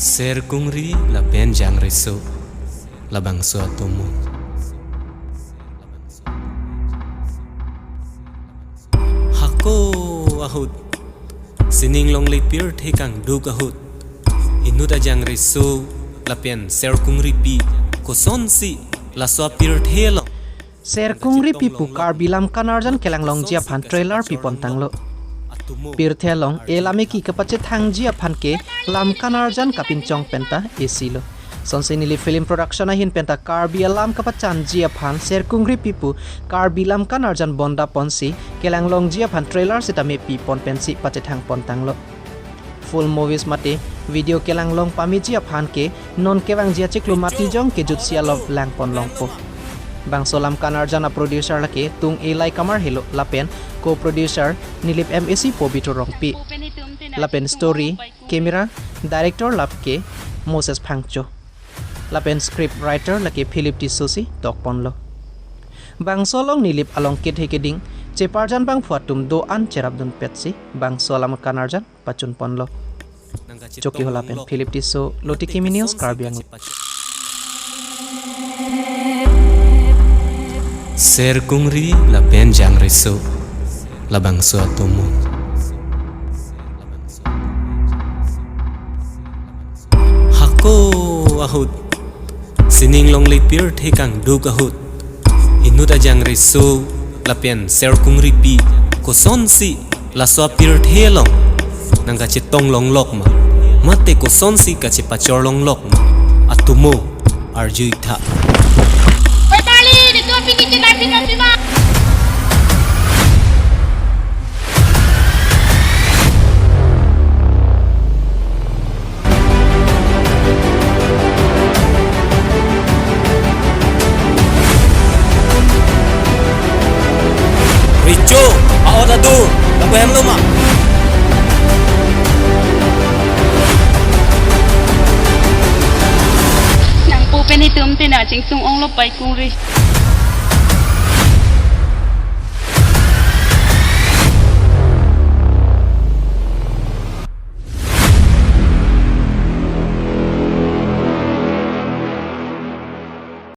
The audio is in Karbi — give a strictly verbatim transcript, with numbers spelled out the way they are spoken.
Serkungri lapen jangreso labangso atomo. Hako ahut, sining longle pirthe kangduk ahut, inut ajangreso lapen Serkungripi kosonsi laso apirthe along Serkungripi pu Karbi Lamkan Arjan kelanglongji aphan trailer pipontanglo. Pirthe along e lam eki kapachethangji aphan ke Lamkan Arjan kapinchong penta esilo. Sonsi neli film production ahin penta Karbi alam kapachanji aphan Serkungripi pu Karbi Lamkan Arjan bondaponsi kelanglongji aphan trailer sitame pipon pensi pachethangpontanglo. Full movies mate video kelanglong pameji aphan ke non kevangji achiklo mati jong kejutsi along langponlongpo. Bangso Lamkan Arjan a-producer lake Tung Elai Kamar helo lapen co-producer Nilip M A C Pobitro Rongpi. Lapen story, camera, director lake Moses Phangcho. Lapen script writer lake Philip Tisso si tokponlo. Bangso along Nilip along kethe keding cheparjan bangphu atum do-an cherapdunpetsi bangso Lamkan Arjan pachunponlo. Chokihola pen Philip Tisso, Lotiki Mini News, Karbi Anglong. Serkungri lapen jangreso labangso atomo. Hako ahut, sining longle pirthe kangduk ahut, inut ajangreso lapen Serkungripi kosonsi laso apirthe along nangkachetonglonglok ma, mate kosonsi kachepachorlonglok ma, atomo arjuitha. Oi Charlie, dito piki chinai pinapima. Richo, a-ot adu, lapu hemlo ma. Nangpo pen itum tina chingsung onglo pai kungri.